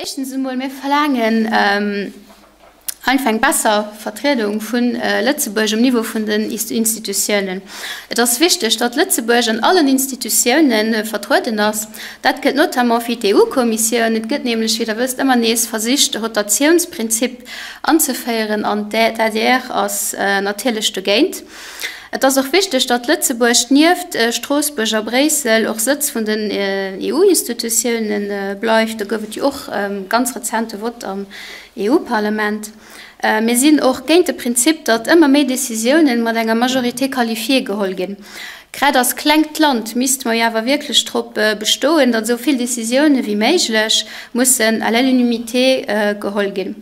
Éischtens emol, mir verlaangen einfach eng besser Vertriedung vu Lëtzebuerg um Niveau vun den Institutiounen. Et ass wichteg, datt Lëtzebuerg an allen Institutiounen vertrueden ass. Dat gëllt notamment fir d'EU-Kommissioun. Et gëtt nämlech, wéi Der wësst, ëmmer nees versicht, de Rotatiounsprinzip anzeféieren, an d'ADR ass natierlech dogéint. Et ass och wichteg, datt Lëtzebuerg nieft Stroossbuerg a Bréissel och Sëtz vun den EU-Institutiounen bleift. Do gouf et jo och ganz rezent e Vott am EU-Parlament. Mir sinn och géint de Prinzip, datt ëmmer méi Decisiounen mat enger Majorité qualifiée geholl ginn. Grad als klengt Land misste mer jo awer wierklech drop bestoen, datt esou vill Decisiounen wéi méiglech mussen à l'unanimité geholl ginn.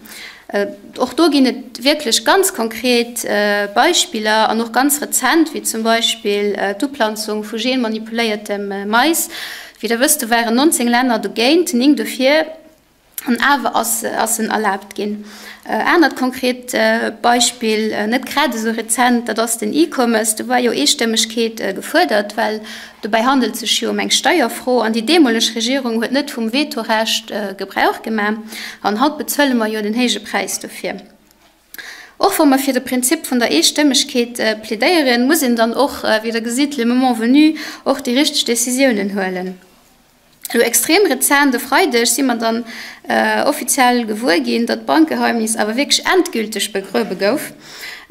Och do ginn et wierklech ganz konkret Beispiller an och ganz rezent, wéi zum Beispill d'Uplanzung vu genmanipuléiertem Mais. Wéi Der wësst, do waren 19 Länner dogéint, 9 dofir, an awer ass en erlaabt ginn. Anert konkret Beispill, net grad esou rezent, dat ass den E-Commerce. Do war jo Eestëmmegkeet gefuerdert, well Dobäi handelt sech jo ëm eng Steierfro an déi deemoleg Regierung huet net vum Vetorecht Gebrauch gemaach. An haut bezuele mer jo den héije Präis dofir. Och wa mer fir de Prinzip vun der Eestëmmegkeet plädéieren, muss een dann och, wéi Der gesitt, le moment venu och déi richteg Décisiounen huelen. Elo extrem rezent, e Freideg, si mer dann offiziell gewuer ginn, datt d'Bankgeheimnis awer wierklech endgülteg begruewe gouf.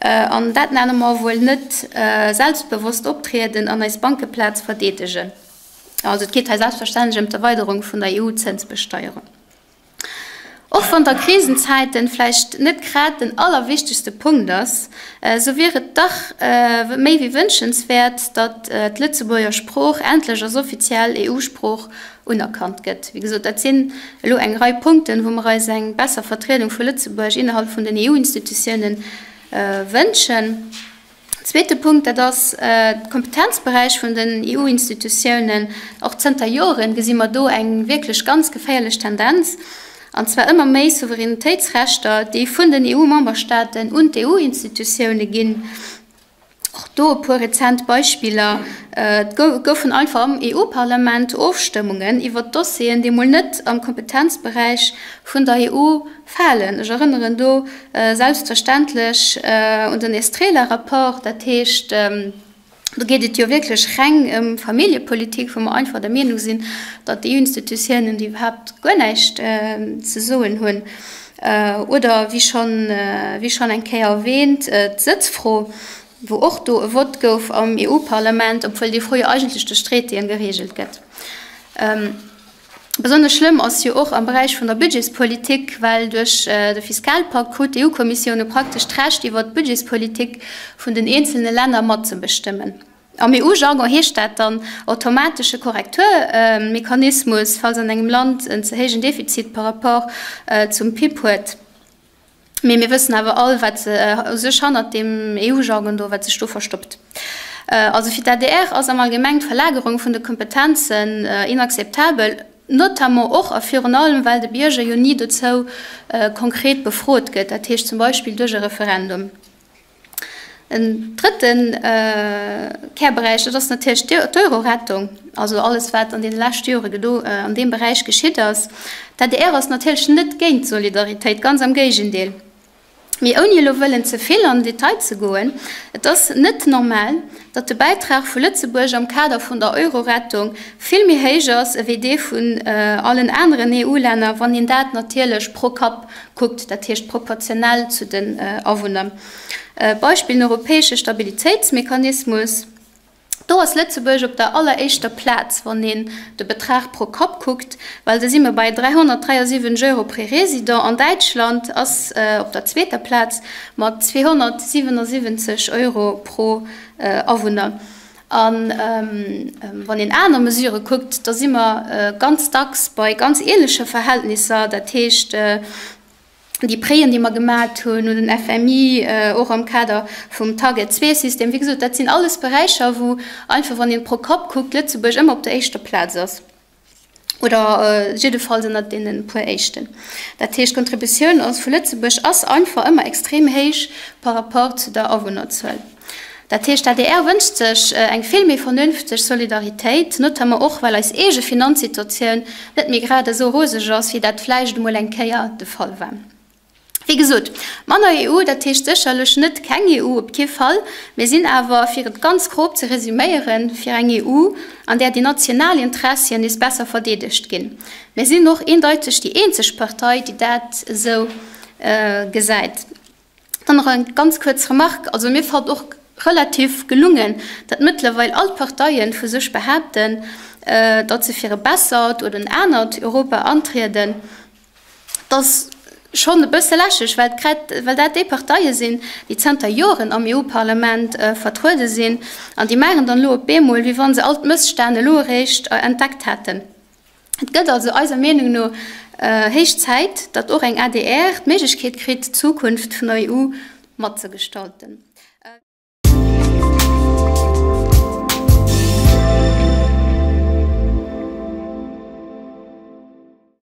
An dat nenne mer wuel net selbstbewosst optrieden an eis Bankeplaz verdeedegen. Also et geet hei selbstverständlech ëm d'Erweiderung vun der EU-Zënsbesteierung. Och wann d'a Krisenzäiten vläicht net grad den allerwichtegste Punkt ass, esou wier et dach méi wéi wënschenswäert, datt d'Lëtzebuerger Sprooch endlech als offiziell EU-Sprooch unerkannt gëtt. Wéi gesot, dat sinn elo eng Rei Punkten, wou mer eis eng besser Vertriedung vu Lëtzebuerg innerhalb vun den EU-Institutiounen wënschen. Zweete Punkt, dat ass de Kompetenzberäich vun den EU-Institutiounen. Och zënter Joren gesi mer do eng wierklech ganz geféierlech Tendenz, an zwar ëmmer méi Souveränitéitsrechter, déi vun den EU-Memberstaaten un d'EU-Institutioune ginn. Och do e puer rezent Beispiller, Et goufen einfach am EU-Parlament Ofstëmmungen iwwert Dossieren, déi mol net am Kompetenzberäich vun der EU falen. Ech erënneren do selbstverständlech un den Estrela-Rapport. Dat heescht, do geet et jo wierklech reng ëm Familljepolitik, wou mer einfach der Meenung sinn, datt d'EU-Institutiounen do iwwerhaapt guer näischt ze soen hunn. Oder, wéi schonn eng Kéier erwähnt, d'Sëtzfro, wou och do e Vott gouf am EU-Parlament, obwuel déi Fro jo eigentlech duerch Traitéen geregelt gëtt. Besonnesch schlëmm ass jo och am Beräich vun der Budgetspolitik, well duerch de Fiskalpakt krut d'EU-Kommissioun e praktesch d'Recht iwwert d'Budgetspolitik vun den eenzelne Länner matzebestëmmen. Am EU-Jargon heescht dat dann automatesche Korrekturmechanismus, falls an engem Land en ze héijen Defizit par rapport zum PIB huet. Mee mir wëssen awer all, wat u sech hannert deem EU-Jargon do, wat sech do verstoppt. Also fir d'ADR ass am Allgemeng d'Verlagerung vun de Kompetenzen inakzeptabel, notamment och a virun allem, well de Bierger jo ni dozou konkret befrot gëtt, dat heescht zum Beispill duerch e Referendum. En drëtte Kärberäich, dat ass natierlech d'Eurorettung, also alles, wat an deene leschte Jore gedo an deem Beräich geschitt ass. D'adr ass natierlech net géint d'Solidaritéit, ganz am Géigendeel. Mee ouni elo wëllen ze vill an den Detail ze goen, et ass net normal, datt de Bäitrag vu Lëtzebuerg am Kader vun der Eurorettung vill méi héich ass ewéi dee vun allen aneren EU-Länner, wann een dat natierlech pro Kapp kuckt, dat heescht proportionell zu den Awunner. Beispill, den europäesche Stabilitéitsmechanismus, do ass Lëtzebuerg op der alleréischter Plaz, wann een de Betrag pro Kapp kuckt, well do si mer bei 373 Euro pré Résident an Däitschland ass op der zweeter Plaz mat 277 Euro pro Awunner. A wann een aner Mesurë kuckt, da si mer ganz dacks bei ganz ähnleche Verhältnisser, dat heescht déi Prêten, déi mer gemat hunn, un den FMI, och am Kader vum Target-II-System. Wéi gesot, dat sinn alles Beräicher, wou einfach, wann een pro Kapp kuckt, Lëtzebuerg ëmmer op der éischter Plaz ass. Oder jiddefalls ënnert deene puer éischten. Dat heescht, d'Kontributioun als vu Lëtzebuerg ass einfach ëmmer extrem héich par rapport zu der Awunnerzuel. Dat heescht, d'ADR wënscht sech eng vill méi vernünfteg Solidaritéit, notamment och well eis eege Finanzsituatioun net méi grad esou roseg ass, wéi dat vläicht emol eng Kéier de Fall war. Wéi gesot, manner EU, dat heescht sécherlech net keng EU, op kee Fall. Mir sinn awer, fir et ganz grob ze resüméieren, fir eng EU, an där déi national Interessien nees besser verdeedegt ginn. Mir sinn och eendeiteg déi eenzeg Partei, déi dat esou gesäit. Dann nach eng ganz kuerz Remarque, Also mir fällt och relativ gelungen, datt mëttlerweil all d'Parteien vu sech behaapten, datt se fir e bessert oder en anert Europa antrieden. Et ass schonn e bësse lächerlech, well grad well dat déi Parteie sinn, déi zanter Joren am EU-Parlament vertruede sinn, an déi maachen dann elo op eemol, wéi wa se all d'Mësstänn elo eréischt entdeckt hätten. Et gëtt also eiser Meenung no héich Zäit, datt och eng adr d'Méiglechkeet kritt, d'Zukunft vun der EU matzegestalten.